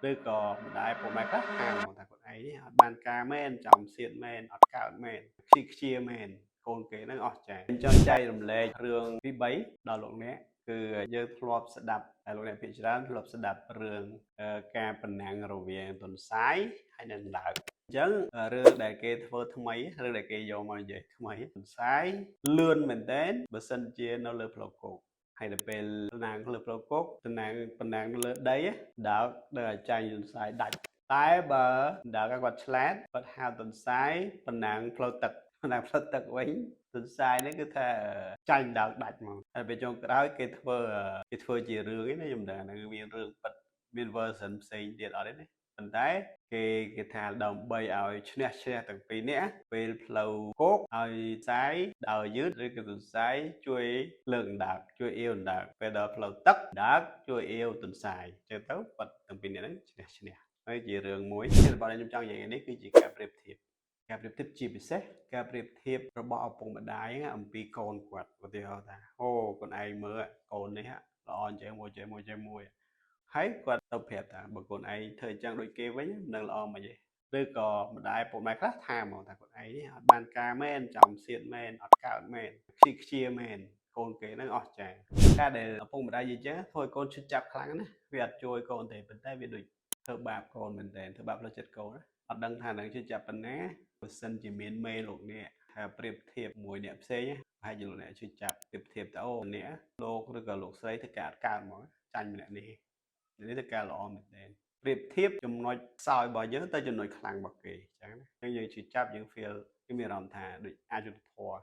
ឬក៏ម្ដាយពុកម៉ែខ្លះថាមកថាខ្លួនឯងនេះអត់បានការមែនចំសៀតមែនអត់កើតមែនខ្ជិះខ្ជាមែនកូនគេហ្នឹងអស់ចាអញ្ចឹងចែករំលែករឿងទី3ដល់លោកអ្នកគឺយើងធ្លាប់ស្ដាប់ហើយលោកអ្នកភាគច្រើនធ្លាប់ស្ដាប់រឿងការប្រណាំងរវាងទន្សាយហើយនិងដើកអញ្ចឹងរឿងដែលគេធ្វើថ្មីរឿងដែលគេយកមកនិយាយថ្មីទន្សាយលឿនមែនតើបើសិនជានៅលើផ្លូវគោកហើយដល់ពេលតំណាងលើផ្លូវគោកតំណាងតំណាងលើដីដើកដល់ចាញ់ទន្សាយដាច់តែបើដើកគាត់ឆ្លាតគាត់ហៅទន្សាយតំណាងផ្លូវទឹកតំណាងផ្លូវទឹកវិញទន្សាយនេះគឺថាចាញ់ដើកដាច់ហ្មងហើយពេលចុងក្រោយគេធ្វើជារឿងឯណាខ្ញុំដឹងហ្នឹងមានរឿងពិតមាន version ផ្សេងទៀតអត់ទេណាប៉ុន្តែគេថាដើម្បីឲ្យឈ្នះឈ្នះទាំងពីរនាក់ពេលផ្លូវគោកឲ្យសាយដើរយឺតឬក៏ទន្សាយជួយលើកអណ្ដើកជួយអៀវអណ្ដើកពេលដល់ផ្លូវទឹកដើកជួយអៀវទន្សាយចឹងទៅគាត់ទាំងពីរនាក់ហ្នឹងឈ្នះឈ្នះហើយជារឿងមួយរបស់ដែលខ្ញុំចង់និយាយនេះគឺជាការប្រៀបធៀបការប្រៀបធៀបជាពិសេសការប្រៀបធៀបរបស់ឪពុកម្ដាយអំពីកូនគាត់ឧទាហរណ៍ថាអូកូនឯងមើលកូននេះល្អអញ្ចឹងមួយចេះមួយចេះមួយហើយគាត់ទៅប្រាប់ថាបើកូនឯងធ្វើអញ្ចឹងដូចគេវិញមិនល្អមិនទេឬក៏ម្ដាយពុកម៉ែខ្លះថាមកថាខ្លួនឯងនេះអត់បានការមែនចំសៀតមែនអត់កើតមែនខ្ជិះខ្ជាមែនកូនគេហ្នឹងអស់ចាការដែលឪពុកម្ដាយនិយាយចឹងធ្វើឲ្យកូនឈឺចាប់ខ្លាំងណាស់វាអត់ជួយកូនទេប៉ុន្តែវាដូចធ្វើបាបកូនមែនតើធ្វើបាបផ្លូវចិត្តកូនអត់ដឹងថានឹងឈឺចាប់ប៉ុណ្ណាបើសិនជាមានមេលោកអ្នកថាប្រៀបធៀបមួយអ្នកផ្សេងប្រហែលជាលោកអ្នកឈឺចាប់ប្រៀបធៀបទៅអូអ្នកលោកឬក៏លោកស្រីធ្វើការអត់កើតហ្មងចាញ់ម្នាក់នេះនេះធ្វើការល្អមែនទែនប្រៀបធៀបចំណុចខ្សោយរបស់យើងទៅចំណុចខ្លាំងរបស់គេអញ្ចឹងណាអញ្ចឹងយើងឈឺចាប់យើង feel គឺមានអារម្មណ៍ថាដូចអយុត្តិធម៌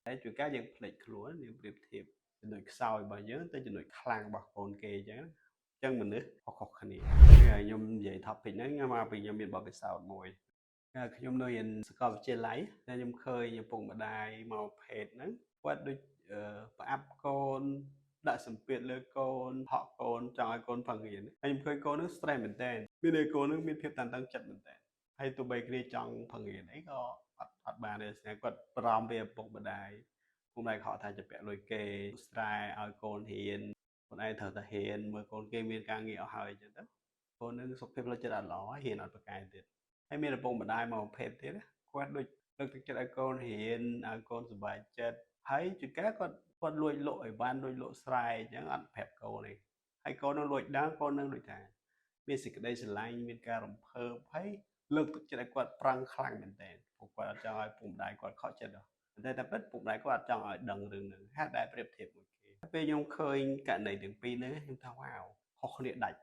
តែជួនកាលយើងភ្លេចខ្លួនយើងប្រៀបធៀបចំណុចខ្សោយរបស់យើងទៅចំណុចខ្លាំងរបស់កូនគេអញ្ចឹងណាអញ្ចឹងមនុស្សខុសៗគ្នាហើយខ្ញុំនិយាយ topic ហ្នឹងខ្ញុំមកពីខ្ញុំមានបទពិសោធន៍មួយខ្ញុំនៅរៀនសាកលវិទ្យាល័យតែខ្ញុំឃើញឪពុកម្ដាយមកភេទហ្នឹងគាត់ដូចប្រអាប់កូនដាក់សម្ពាធលើកូនហក់កូនចង់ឲ្យកូនផឹងរៀនហើយខ្ញុំឃើញកូនហ្នឹង stress មែនតើមានន័យកូនហ្នឹងមានភាពតានតឹងចិត្តមែនតើហើយទោះបីគ្នាចង់ផឹងរៀនអីក៏អត់បានទេស្នេហ៍គាត់បារម្ភពីឪពុកម្ដាយពុកម្ដាយខកថាจะពាក់លុយគេស្រែឲ្យកូនរៀនខ្លួនឯងត្រូវតែរៀនមើលកូនគេមានការងារអស់ហើយអញ្ចឹងទៅកូននឹងសុខភាពផ្លូវចិត្តអត់ល្អរៀនអត់ប្រកែទៀតហើយមានឪពុកម្ដាយមកប្រភេទទៀតគាត់ដូចលើកទឹកចិត្តឲ្យកូនរៀនឲ្យកូនសប្បាយចិត្តហើយជួនកាលគាត់លួចលក់អីវ៉ាន់លួចលក់ស្រែអញ្ចឹងអត់ប្រាប់កូនទេហើយកូននឹងលួចដឹងកូននឹងដូចថាមានសេចក្តីស្រឡាញ់មានការរំភើបហើយលើកទឹកចិត្តឲ្យគាត់ប្រឹងខ្លាំងមែនទែនព្រោះគាត់អត់ចង់ឲ្យពុកម្ដាយគាត់ខកចិត្តទេតែពិតពុកម្ដាយគាត់អត់ចង់ឲ្យដឹងរឿងហ្នឹងហេតុដែលប្រៀបធៀបមួយគេពេលខ្ញុំឃើញករណីទាំងពីរនេះខ្ញុំថាវ៉ាវខុសគ្នាដាច់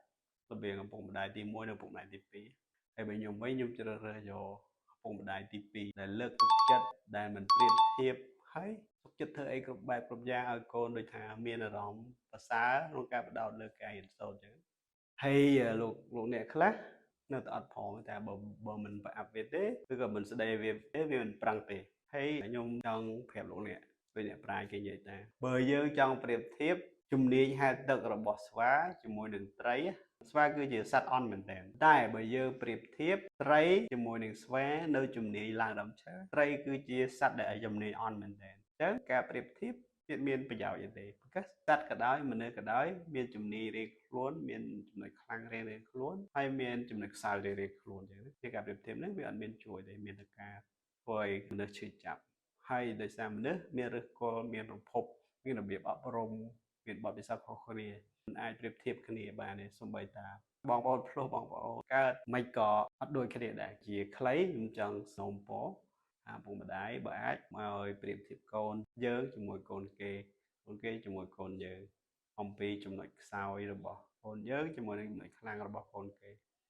រវាងឪពុកម្ដាយទី1និងឪពុកម្ដាយទី2ហើយបើខ្ញុំវិញខ្ញុំជ្រើសរើសយកឪពុកម្ដាយទី2ដែលលើកទឹកចិត្តដែលមិនប្រៀបធៀបហើយសុខចិត្តធ្វើអីគ្រប់បែបគ្រប់យ៉ាងឲ្យកូនដូចថាមានអារម្មណ៍ប្រសើរក្នុងការបដោតលើការរៀនសូត្រអញ្ចឹងហើយលោកអ្នកខ្លះនៅតែអត់ផងតែបើមិនប្រអាប់វាទេឬក៏មិនស្ដីវាទេវាមិនប្រឹងទេហើយខ្ញុំចង់ប្រាប់លោកអ្នកដូចអ្នកប្រាជ្ញគេនិយាយថាបើយើងចង់ប្រៀបធៀបជំនាញហែលទឹករបស់ស្វាជាមួយនឹងត្រីស្វាគឺជាសត្វអន់មែនទែនតែបើយើងប្រៀបធៀបត្រីជាមួយនឹងស្វានៅជំនាញឡើងដើមឈើត្រីគឺជាសត្វដែលជំនាញអន់មែនទែនអញ្ចឹងការប្រៀបធៀបវាមានប្រយោជន៍ទេព្រោះសត្វក៏ដោយមនុស្សក៏ដោយមានជំនាញរៀងខ្លួនមានចំណុចខ្លាំងរៀងៗខ្លួនហើយមានចំណុចខ្សោយរៀងៗខ្លួនអញ្ចឹងជាការប្រៀបធៀបហ្នឹងវាអត់មានជួយទេមានតែការធ្វើឲ្យមនុស្សឈឺចាប់ហើយដោយសារមនុស្សមានឫសគល់មានប្រភពមានរបៀបអប់រំមានបទពិសោធន៍ខុសគ្នាមិនអាចប្រៀបធៀបគ្នាបានទេសូម្បីតាបងប្អូនភ្លោះបងប្អូនកើតមិនក៏អត់ដូចគ្នាដែរជាខ្លីខ្ញុំចង់សូមពរអាពុកម្ដាយបើអាចមកឲ្យប្រៀបធៀបកូនយើងជាមួយកូនគេកូនគេជាមួយកូនយើងអំពីចំណុចខ្សោយរបស់កូនយើងជាមួយនឹងចំណុចខ្លាំងរបស់កូនគេ។